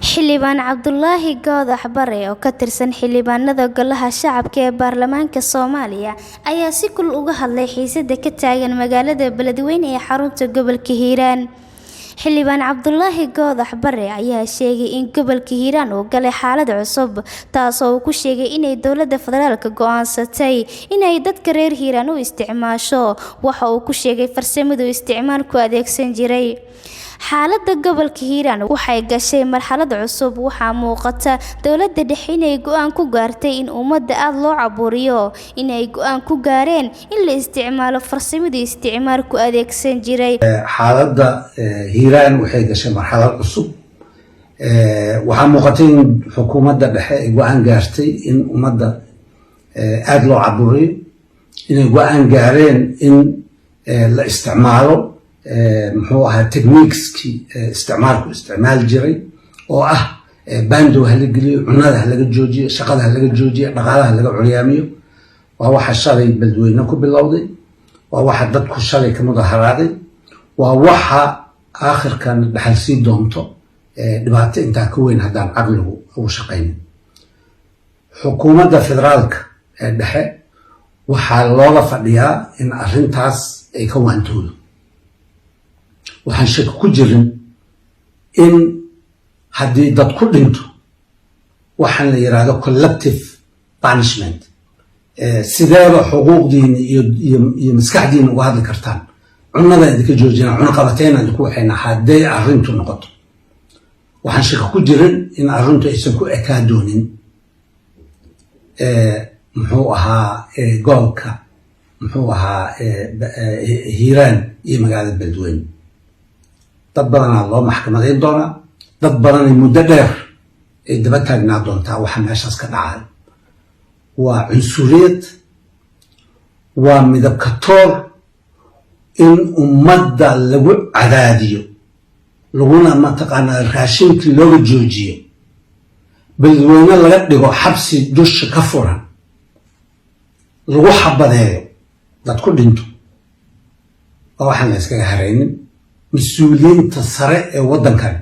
Xildhibaan Cabdulaahi Goodax Bare oo ka tirsan xildhibaanada Golaha Shacabka ee Baarlamaanka Soomaaliya ayaa si kulul uga hadlay xiisada ka taagan magaalada Beledweyne ee xarunta gobolka Hiiraan. Xildhibaan Cabdulaahi Goodax Bare ayaa sheegay in gobolka Hiiraan uu galay xaalad cusub, taasoo uu ku sheegay inay dowladda federaalka go'aansatay inay dadka reer Hiiraan u isticmaasho waxa uu ku sheegay farsamadu isticmaalku adeegsan jiray. Xaaladda gobolka Hiiraan waxay gashay marxalad cusub. Waxaa muuqata dowladda dhexe inay go'aan ku gaartay in ummadda aad loo caburiyo, inay go'aan ku gaareen in la isticmaalo farsamadii isticmaalku adeegsan jiray. Xaaladda Hiiraan waxay gashay marxalad cusub. Waxaa muuqatay in xukuumadda dhexe ay go'aan gaartay in ummadda aada loo caburiyo, inay go'aan gaareen in la isticmaalo, muxuu ahaa, techniqueskii isticmaalku isticmaali jiray oo ah bandow hala geliyo, cunada ha laga joojiyo, shaqada ha laga joojiyo, dhaqaalaha laga curyaamiyo. Waa waxa shalay Beledweyne ku bilowday, waa waxa dadku shalay ka mudaharaaday, waa waxa aakhirkan dhaxal sii doonto dhibaato intaa ka weyn haddaan caqligu ugu shaqaynin. Xukuumadda federaalka ee dhexe waxaa looga fadhiyaa in arrintaas ay ka waantoodo. Waxaan shaki ku jirin in haddii dad ku dhinto waxaan la yidhaahdo collective punishment, sideeba xuquuqdiina iyo maskaxdiina uga hadli kartaan? Cunada idinka joojina, cunaqabateyna idinku waxayna. Hadday arrintu noqoto, waxaan shaki ku jirin in arrintu aysan ku ekaa doonin, muxuu ahaa, gobolka, muxuu ahaa, Hiiraan iyo magaalada Beledweyne. Dad badanaa loo maxkamadayn doonaa, dad badanay muddo dheer ay daba taagnaa doontaa. Waxa meeshaas ka dhacay waa cunsuriyad, waa midabka toor, in ummadda lagu cadaadiyo, laguna mataqaanaa raashinkii looga joojiyo, Beledweyne laga dhigo xabsi dusha ka furan, lagu xabadeeyo, dad ku dhinto. Waa waxaan la iskaga haraynin. Mas-uuliyiinta sare ee waddankan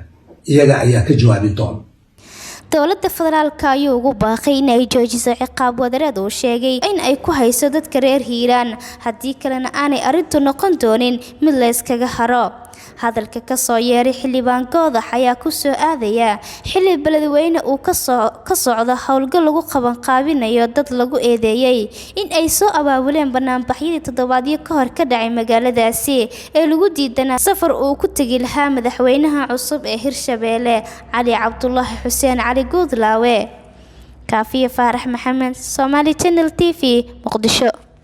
iyaga ayaa ka jawaabi doona. Dowladda federaalka ayuu ugu baaqay in ay joojiso ciqaab wadareed uu sheegay in ay ku hayso dadka reer Hiiraan, haddii kalena aanay arrintu noqon doonin mid la iskaga haro. Hadalka kasoo yeeray xildhibaan Goodax ayaa kusoo aadaya xilli Beledweyne uu ka socdo howlgal lagu qabanqaabinayo dad lagu eedeeyey in ay soo abaabuleen banaanbaxyadii toddobaadyo ka hor ka dhacay magaaladaasi ee lagu diidanaa safar uu ku tegi lahaa madaxweynaha cusub ee Hirshabeelle, Cali Cabdulaahi Xuseen Cali Guudlaawe. Kaafiye Faarax Maxamed, Somali Channel TV, Muqdisho.